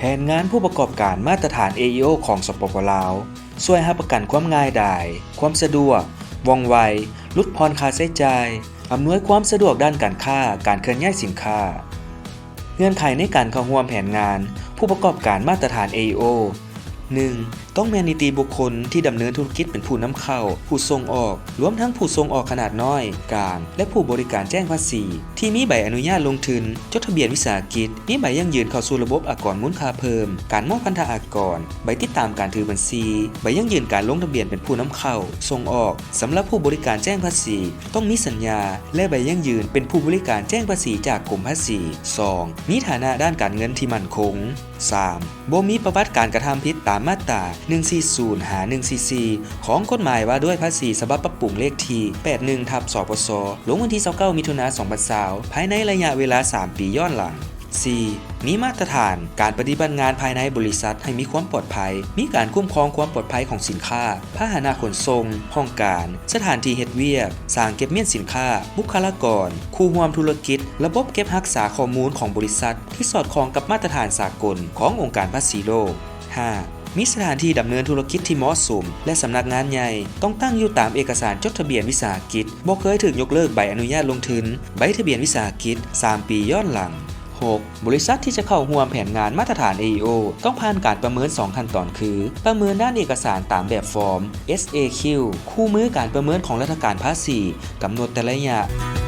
ແຜນງານຜູ້ປະກອບການມາດຕະຖານ ເອ ອີ ໂອ ຂອງ ສປປ ລາວ ຊ່ວຍຮັບປະກັນຄວາມງ່າຍດາຍ, ຄວາມສະດວກ, ວ່ອງໄວ, ຫຼຸດຜ່ອນຄ່າໃຊ້ຈ່າຍ, ອຳນວຍຄວາມສະດວກດ້ານການຄ້າ, ການເຄື່ອນຍ້າຍສິນຄ້າ. ເງື່ອນໄຂໃນການເຂົ້າຮ່ວມແຜນງານຜູ້ປະກອບການມາດຕະຖານ ເອ ອີ ໂອ ໜຶ່ງ ຕ້ອງແມ່ນນິຕິບຸກຄົນທີ່ດຳເນີນທຸລະກິດເປັນຜູ້ນຳເຂົ້າ, ຜູ້ສົ່ງອອກ, ລວມທັງຜູ້ສົ່ງອອກຂະໜາດນ້ອຍ, ກາງ ແລະ ຜູ້ບໍລິການແຈ້ງພາສີ ທີ່ມີໃບອະນຸຍາດລົງທຶນ, ຈົດທະບຽນວິສາຫະກິດ, ມີໃບຢັ້ງຢືນເຂົ້າສູ່ລະບົບອາກອນມູນຄ່າເພີ່ມ, ການມອບພັນທະອາກອນ, ໃບຕິດຕາມການຖືບັນຊີ, ໃບຢັ້ງຢືນການລົງທະບຽນເປັນຜູ້ນຳເຂົ້າ, ສົ່ງອອກ. ສຳລັບຜູ້ບໍລິການແຈ້ງພາສີ ຕ້ອງມີສັນຍາ ແລະ ໃບຢັ້ງຢືນເປັນຜູ້ບໍລິການແຈ້ງພາສີຈາກກົມພາສີ. ສອງ ມີຖານະດ້ານການເງິນທີ່ໝັ້ນຄົງ. ສາມ ບໍ່ມີປະຫວັດການກະທຳຜິດຕາມມາດຕາ ໜຶ່ງສີ່ສູນ ຫາ ໜຶ່ງສີ່ສີ່ ຂອງກົດໝາຍວ່າດ້ວຍພາສີ ສະບັບປັບປຸງເລກທີ ແປດໜຶ່ງ ທັບ ສປສ ລົງວັນທີ ຊາວເກົ້າ ມິຖຸນາ ສອງພັນຊາວ ພາຍໃນໄລຍະເວລາ ສາມປີຍ້ອນຫຼັງ. ສີ່ ມີມາດຕະຖານການປະຕິບັດງານພາຍໃນບໍລິສັດໃຫ້ມີຄວາມປອດໄພ, ມີການຄຸ້ມຄອງຄວາມປອດໄພຂອງສິນຄ້າ, ພາຫະນະຂົນສົ່ງ, ຫ້ອງການ, ສະຖານທີ່ເຮັດວຽກ, ສາງເກັບມ້ຽນສິນຄ້າ, ບຸກຄະລາກອນ, ຄູ່ຮ່ວມທຸລະກິດ, ລະບົບເກັບຮັກສາຂໍ້ມູນຂອງບໍລິສັດທີ່ສອດຄ່ອງກັບມາດຕະຖານສາກົນຂອງອົງການພາສີໂລກ. ຫ້າ ມີສະຖານທີ່ດຳເນີນທຸລະກິດທີ່ເໝາະສົມ ແລະ ສຳນັກງານໃຫຍ່ ຕ້ອງຕັ້ງຢູ່ຕາມເອກະສານຈົດທະບຽນວິສາຫະກິດ, ບໍ່ເຄີຍຖືກຍົກເລີກໃບອະນຸຍາດລົງທຶນ, ໃບທະບຽນວິສາຫະກິດ ສາມປີຍ້ອນຫຼັງ. ຫົກ ບໍລິສັດທີ່ຈະເຂົ້າຮ່ວມແຜນງານມາດຕະຖານ ເອ ອີ ໂອ ຕ້ອງຜ່ານການປະເມີນສອງຂັ້ນຕອນຄື ປະເມີນດ້ານເອກະສານຕາມແບບຟອມ ເອສ ເອ ຄິວ ຄູ່ມືການປະເມີນຂອງລັດຖະການພາສີກຳນົດແຕ່ລະໄລຍະ.